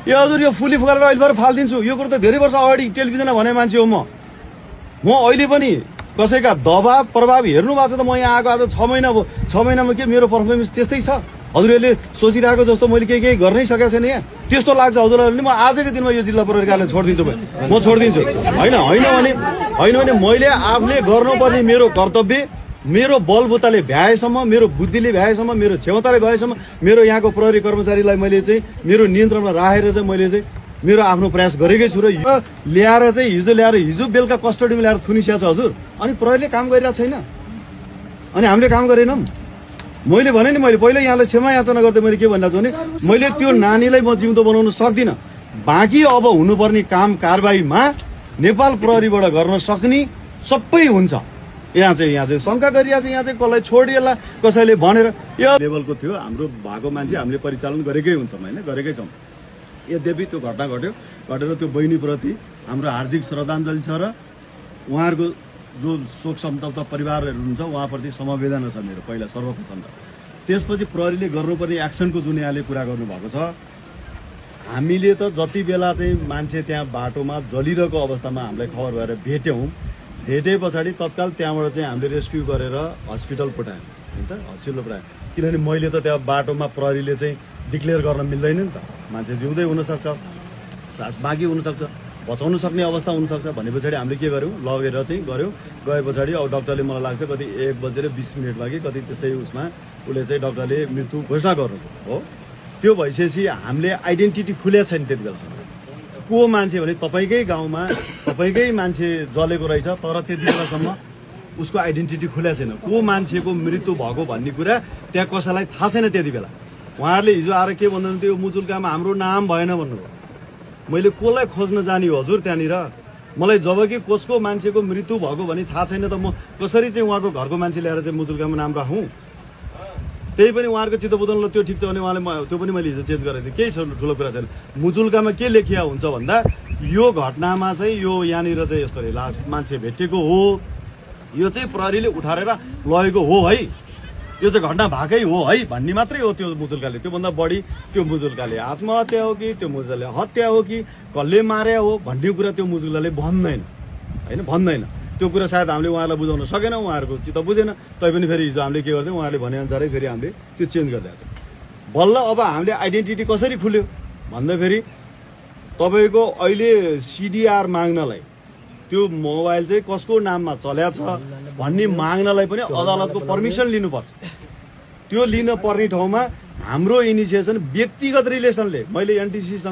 यो हजुर यो फुली फुकालेर अहिले भएर फालिदिन्छु, यो कुरो त धेरै वर्ष अगाडि टेलिभिजनमा भने मान्छे हो म अहिले पनि कसैका दबाब प्रभाव हेर्नु भएको छ त। म यहाँ आएको आज 6 महिना भयो, 6 महिनामा के मेरो पर्फर्मेन्स त्यस्तै छ? हजुरहरूले सोचिरहेको जस्तो मैले केही गर्नै सकेको छैन यहाँ, त्यस्तो लाग्छ हजुरहरूले? म आजको दिनमा यो जिल्ला प्रहरी कार्यालय छोडिदिन्छु, म छोडिदिन्छु। होइन भने मैले आफूले गर्नुपर्ने मेरो कर्तव्य, मेरो बलबुताले भ्याएसम्म, मेरो बुद्धिले भ्याएसम्म, मेरो क्षमताले भएसम्म मेरो यहाँको प्रहरी कर्मचारीलाई मैले चाहिँ मेरो नियन्त्रणमा राखेर चाहिँ मैले चाहिँ मेरो आफ्नो प्रयास गरेकै छु। र हिजो बेलुका कस्टडीमा ल्याएर थुनिस्या छ हजुर, अनि प्रहरीले काम गरिरहेको छैन, अनि हामीले काम गरेनौँ। मैले भने नि, मैले पहिला यहाँलाई क्षमा याचना गर्दै मैले के भनिरहेको छु भने मैले त्यो नानीलाई म जिउँदो बनाउन सक्दिनँ। बाँकी अब हुनुपर्ने काम कारबाहीमा नेपाल प्रहरीबाट गर्न सक्ने सबै हुन्छ। यहाँ चाहिँ शङ्का गरिरहेको छ, यहाँ चाहिँ कसलाई छोडिएला कसैले भनेर यो लेभलको थियो हाम्रो भएको मान्छे हामीले परिचालन गरेकै हुन्छौँ, होइन गरेकै छौँ। यद्यपि त्यो घटना घटेर त्यो बहिनीप्रति हाम्रो हार्दिक श्रद्धाञ्जली छ र उहाँहरूको जो शोक सन्तप्त परिवारहरू हुन्छ उहाँप्रति समवेदना छ मेरो पहिला सर्वप्रथम त। त्यसपछि प्रहरीले गर्नुपर्ने एक्सनको जुन यहाँले कुरा गर्नुभएको छ, हामीले त जति बेला चाहिँ मान्छे त्यहाँ बाटोमा जलिरहेको अवस्थामा हामीलाई खबर भएर भेटे पछाडि तत्काल त्यहाँबाट चाहिँ हामीले रेस्क्यु गरेर हस्पिटल पठायौँ, होइन त, हस्पिटल पठायौँ। किनभने मैले त त्यहाँ बाटोमा प्रहरीले चाहिँ डिक्लेयर गर्न मिल्दैन नि त, मान्छे जिउँदै हुनसक्छ, सास बाँकी हुनसक्छ, बचाउनु सक्ने अवस्था हुनसक्छ भन्ने पछाडि हामीले के गर्यौँ, लगेर चाहिँ गऱ्यौँ। गए पछाडि अब डाक्टरले मलाई लाग्छ कति 1:20 कि कति त्यस्तै उसमा उसले चाहिँ डाक्टरले मृत्यु घोषणा गर्नु हो। त्यो भइसकेपछि हामीले आइडेन्टिटी खुलेको छैन त्यति बेलासम्म को मान्छे भने तपाईँकै गाउँमा तपाईँकै मान्छे जलेको रहेछ, तर त्यति बेलासम्म उसको आइडेन्टिटी खुलेको छैन। को मान्छेको मृत्यु भएको भन्ने कुरा त्यहाँ कसैलाई थाहा छैन त्यति बेला। उहाँहरूले हिजो आएर के भन्दैन त्यो मुजुल्कामा हाम्रो नाम भएन भन्नुभयो। मैले कसलाई खोज्न जाने हो हजुर त्यहाँनिर? मलाई जब कि कसको मान्छेको मृत्यु भएको भने थाहा छैन त म कसरी चाहिँ उहाँको घरको मान्छे ल्याएर चाहिँ मुजुल्कामा नाम राखौँ? त्यही पनि उहाँहरूको चित्तबुझ्नुलाई त्यो ठिक छ भने उहाँले त्यो पनि मैले हिजो चेन्ज गरेको थिएँ, केही ठुलो कुरा छैन। मुजुल्कामा के लेखिया हुन्छ भन्दा यो घटनामा चाहिँ यो यहाँनिर चाहिँ यस्तो लास मान्छे भेटेको हो, यो चाहिँ प्रहरीले उठाएर लगेको हो है, यो चाहिँ घटना भएकै हो है भन्ने मात्रै हो त्यो मुजुल्काले। त्योभन्दा बढी त्यो मुजुल्काले आत्महत्या हो कि त्यो मुजुल्काले हत्या हो कि कसले मारे हो भन्ने कुरा त्यो मुजुल्काले भन्दैन। त्यो कुरा सायद हामीले उहाँलाई बुझाउन सकेनौँ, उहाँहरूको चित्त बुझेन। तैपनि फेरि हिजो हामीले के गर्थ्यौँ, उहाँले भनेअनुसारै फेरि हामीले त्यो चेन्ज गरिदिएको छ। बल्ल अब हामीले आइडेन्टिटी कसरी खुल्यो भन्दाखेरि तपाईँको अहिले सिडिआर माग्नलाई त्यो मोबाइल चाहिँ कसको नाममा चल्या छ भन्ने माग्नलाई पनि अदालतको पर्मिसन लिनुपर्छ। त्यो लिन पर्ने ठाउँमा हाम्रो इनिसिएसन व्यक्तिगत रिलेसनले मैले एनटिसीसँग